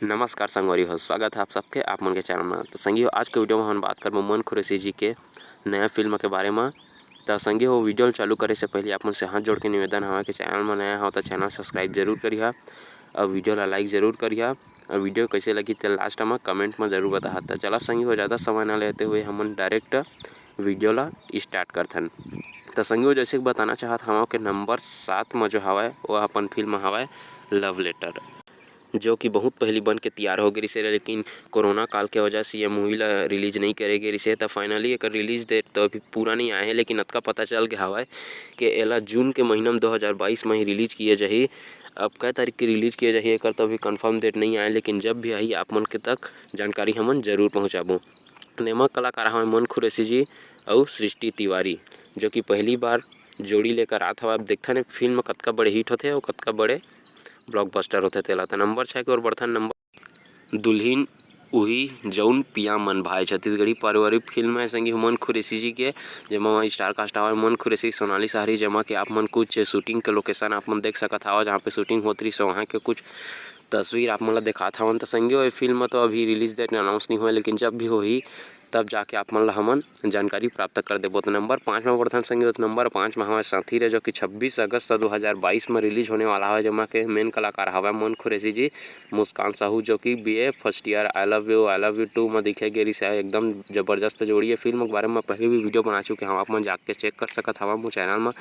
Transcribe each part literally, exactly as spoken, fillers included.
नमस्कार संगवारी हो, स्वागत है आप सबके आप मन के चैनल में। तो संगी हो, आज के वीडियो में हम बात करबो मन खुरैशी जी के नया फिल्म के बारे में। तो संगी हो, वीडियो चालू करे से पहले आप मन से हाथ जोड़ के निवेदन हवा कि चैनल में नया हो तो चैनल सब्सक्राइब जरूर करिहा और वीडियो ला लाइक जरूर करिहा और वीडियो कैसे लगी ते लास्ट में कमेंट में जरूर बताहा। तो चला संगी हो, ज़्यादा समय ना लेते हुए हमन डायरेक्ट वीडियो ला स्टार्ट करथन। तो संगी हो, जैसे कि बताना चाहत हवा कि नंबर सात में जो हवा वो अपन फिल्म हवा लव लेटर, जो कि बहुत पहली बन के तैयार हो गे रिसे, लेकिन कोरोना काल के वजह से ये मूवी ला रिलीज नहीं करे गे रिसे। त फाइनली एकर रिलीज डेट तो अभी पूरा नहीं आए हे, लेकिन अतका पता चल गया हवय कि एला जून के महीना में दो हज़ार बाईस में ही रिलीज किया जाही। अब कै तारीख की रिलीज किया जाही एकर तो अभी कंफर्म डेट नहीं आए, लेकिन जब भी आही आप मन के तक जानकारी हमन जरूर पहुँचाबो। नेमा कलाकार हवय मन खुरैशी जी अउ सृष्टि तिवारी, जो कि पहली बार जोड़ी लेकर आत हवय। अब देखथन ये फिल्म कतका बड़े हिट होथे अउ कतका बड़े ब्लॉकबस्टर होथे तेला। त नंबर छः के ओर बढ़थन। नंबर दुल्हिन उही जौन पिया मन भाई, छत्तीसगढ़ी पारिवारिक फिल्म है संगी मन खुरैशी जी के, जेमा स्टार कास्ट हवय मन खुरैशी, सोनाली सहरी, जेमा के आप मन कुछ शूटिंग के लोकेशन आप मन देख सकत हवा, जहाँ पे शूटिंग होत रहिस वहाँ के कुछ तस्वीर आप मन ला देखात हवन। त संगी हो, ये फिल्म तो अभी रिलीज डेट अनाउंस नहीं हुआ, लेकिन जब भी होही तब जाके आप मन ला हमन जानकारी प्राप्त कर देबो। तो नंबर पाँच में बढ़थन संगी हो, तो नंबर पाँच में हवय साथी रे, जो कि छब्बीस अगस्त दो हज़ार बाईस में रिलीज होने वाला हवय, जेमा के मेन कलाकार हवय मन खुरैशी जी, मुस्कान साहू, जो कि BA first year, I love you, I love you two में दिखे गे रिसे। एकदम जबरदस्त जोड़ी है। फिल्म के बारे में पहले भी वीडियो बना चुके हवं, आप मन जाके चेक कर सकत हवा मोर चैनल में।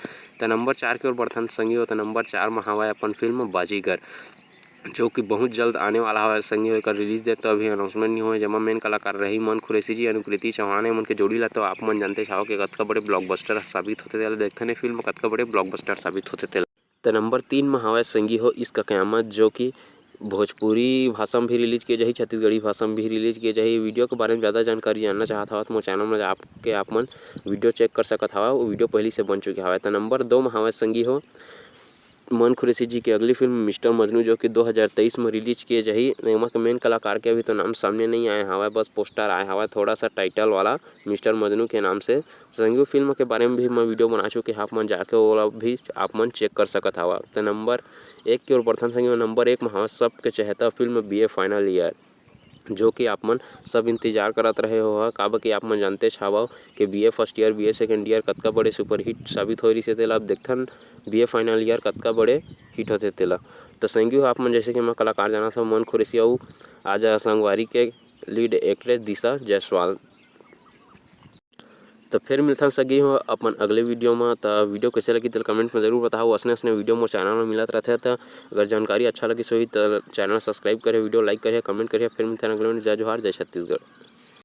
तो नंबर चार के ओर बढ़थन संगी हो, तो नंबर चार में हवय अपन फिल्म बाजीगर, जो कि बहुत जल्द आने वाला हवय संगी हो। एकर रिलीज डेट तो अभी अनाउंसमेंट नहीं होय, जेमा मेन कलाकार रही मन खुरैशी जी, अनुकृति चौहान, एमन के जोड़ी ला तो आप मन जानते हव कि कतका बड़े ब्लॉकबस्टर साबित होथे तेला। देखथन ये फिल्म कतका बड़े ब्लॉकबस्टर साबित होथे तेला। त नंबर तीन में हवय संगी हो इश्क कयामत, जो कि भोजपुरी भाषा में भी रिलीज किए जाही, छत्तीसगढ़ी भाषा में भी रिलीज किए जाही। वीडियो के बारे में ज़्यादा जानकारी जानना चाहत हवा तो मोर चैनल में जाके आप मन वीडियो चेक कर सकत हवा, वो वीडियो पहली से बन चुके हवय। त नंबर दो में हवय संगी हो मन खुरैशी जी के अगली फिल्म मिस्टर मजनू, जो कि दो हज़ार तेईस में रिलीज किए जाही। एमा के मेन कलाकार के अभी तो नाम सामने नहीं आए हवय, बस पोस्टर आए हवय थोड़ा सा टाइटल वाला मिस्टर मजनू के नाम से। संगी हो फिल्म के बारे में भी मैं वीडियो बना चुके हव, आप मन जाके ओला भी आप मन चेक कर सकत हवा। त नंबर एक के ओर बढ़थन संगी हो, नंबर एक में हवय सबके चहेता फिल्म बीए फाइनल ईयर, जो कि आप मन सब इंतजार करत रहे हो, काबर कि आप मन जानते हवव कि BA first year, BA second year कतका बड़े सुपरहिट साबित होय रिसे तेला। अब देखथन बीए फाइनल ईयर कतका बड़े हिट होथे तेला। त संगी हो आप मन जैसे कि मैं कलाकार जानत हव मन खुरैशी अउ आजा संगवारी के लीड एक्ट्रेस दिशा जायसवाल। त फिर मिलथन संगी हो अपन अगले वीडियो में। त वीडियो कैसे लगी तेला कमेंट में जरूर बताओ। असने असने वीडियो मोर चैनल में मिलत रहथे। त अगर जानकारी अच्छा लगिस होही त चैनल सब्सक्राइब करे, वीडियो लाइक करे, कमेंट करे। फिर मिलथन अगले वीडियो। जय जोहार, जय छत्तीसगढ़।